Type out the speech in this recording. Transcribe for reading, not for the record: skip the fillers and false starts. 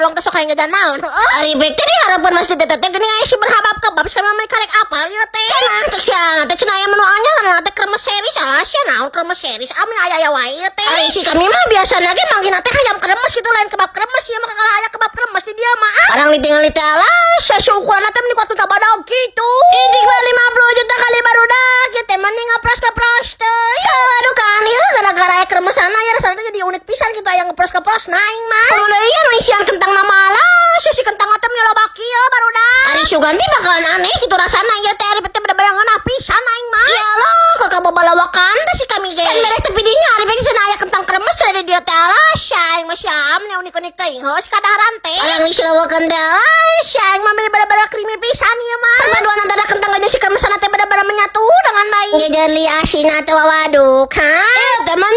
Hari teh sok hayang jajan naon, heuh. Ari bek teh di hareupeun masjid teh teh geuning aya si berhabab kebab, kami mah karek apal ieu teh. Cenah cek sia teh cenah aya menu anyar teh, kremes series. Alah sia, naon kremes series? Amin aya aya wae ieu teh. Ari si kami mah biasa ge manggilna teh hayam kremes gitu, lain kebab kremes. Ieu mah kalah aya kebab kremes di dia mah. Arang ditinggal teh, alah sia, ukuranna teh meni kuat badag gitu. Injing 50 juta kali, barudak ieu teh mending ngepros-ngepros teh. Ya aduh kan ieu gara-gara aya kremesana ya rasana jadi unik pisan gitu, aya ngepros-ngepros na aing mah. Kudu deui anu isian kentang nama, alah sia, si kentang teh meni loba kieu, barudak. Ari sugan teh bakalan aneh gitu rasana ieu teh, ari teh bener-bener ngeunah pisan aing mah. Iyalah kakak babalawakan teh si kami ge. Can beres tepi dinya, ari teh cenah aya kentang kremes cenah di dieu teh. Alah sia, aing mah sia meni unik-unik teuing heuh kadaharan teh. Arang disilawakeun teh, alah sia, aing mah bener-bener creamy pisan ieu mah. Perpaduan antara kentang aja si kremesana teh bener-bener menyatu dengan baik. Jadi asin atau waduk, ha? Eh, teman.